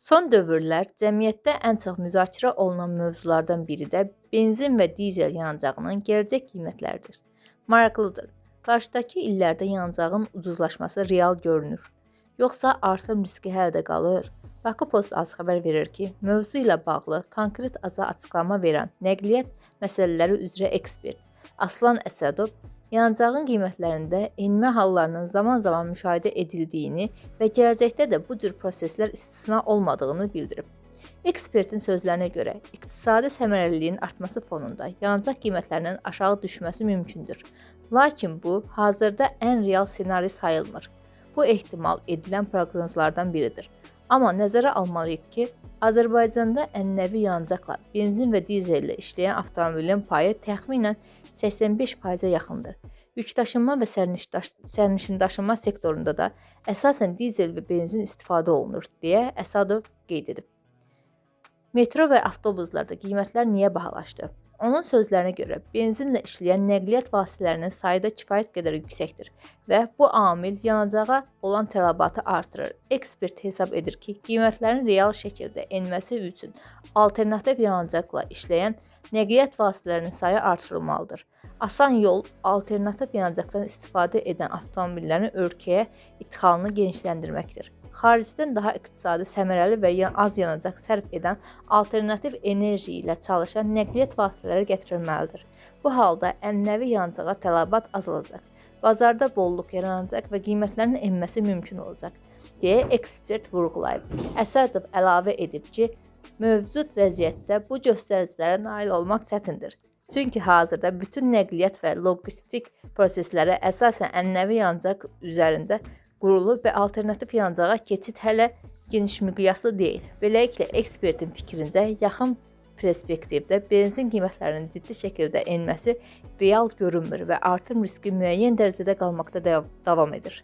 Son dövrlər cəmiyyətdə ən çox müzakirə olunan mövzulardan biri də benzin və dizel yanacağının gələcək qiymətləridir. Maraqlıdır. Qarşıdakı illərdə yanacağın ucuzlaşması real görünür. Yoxsa artım riski hələ də qalır? Bakı Post Az xəbər verir ki, mövzu ilə bağlı konkret aza açıqlama verən nəqliyyat məsələləri üzrə ekspert Aslan Əsədov yanacağın qiymətlərində enmə hallarının zaman-zaman müşahidə edildiyini və gələcəkdə də bu cür proseslər istisna olmadığını bildirib. Ekspertin sözlərinə görə, iqtisadi səmərəliliyin artması fonunda yanacaq qiymətlərinin aşağı düşməsi mümkündür. Lakin bu, hazırda ən real ssenari sayılmır. Bu ehtimal edilən proqnozlardan biridir. Amma nəzərə almalıyıq ki, Azərbaycanda ənənəvi yanacaqla, benzin və dizellə işləyən avtomobilin payı təxminən 85%-ə yaxındır. Yükdaşınma və sərnişindaşınma sektorunda da əsasən dizel və benzin istifadə olunur, deyə Əsədov qeyd edib. Metro və avtobuslarda qiymətlər niyə bahalaşdı? Onun sözlərinə görə, benzinlə işləyən nəqliyyat vasitələrinin sayı da kifayət qədər yüksəkdir və bu amil yanacağa olan tələbatı artırır. Ekspert hesab edir ki, qiymətlərin real şəkildə enməsi üçün alternativ yanacaqla işləyən nəqliyyat vasitələrinin sayı artırılmalıdır. Asan yol alternativ yanacaqdan istifadə edən avtomobillərin ölkəyə idxalını genişləndirməkdir. Xaricdən daha iqtisadi səmərəli və az yanacaq sərf edən alternativ enerji ilə çalışan nəqliyyat vasitələri gətirilməlidir. Bu halda ənənəvi yanacağa tələbat azalacaq, bazarda bolluq yaranacaq və qiymətlərin enməsi mümkün olacaq, deyə ekspert vurğulayıb. Əsədov əlavə edib ki, mövcud vəziyyətdə bu göstəricilərə nail olmaq çətindir. Çünki hazırda bütün nəqliyyat və logistik proseslərə əsasən ənənəvi yanacaq üzərində qurulub və alternativ yanacağa keçid hələ geniş miqyaslı deyil. Beləliklə, ekspertin fikrincə, yaxın perspektivdə benzin qiymətlərinin ciddi şəkildə enməsi real görünmür və artım riski müəyyən dərəcədə qalmaqda davam edir.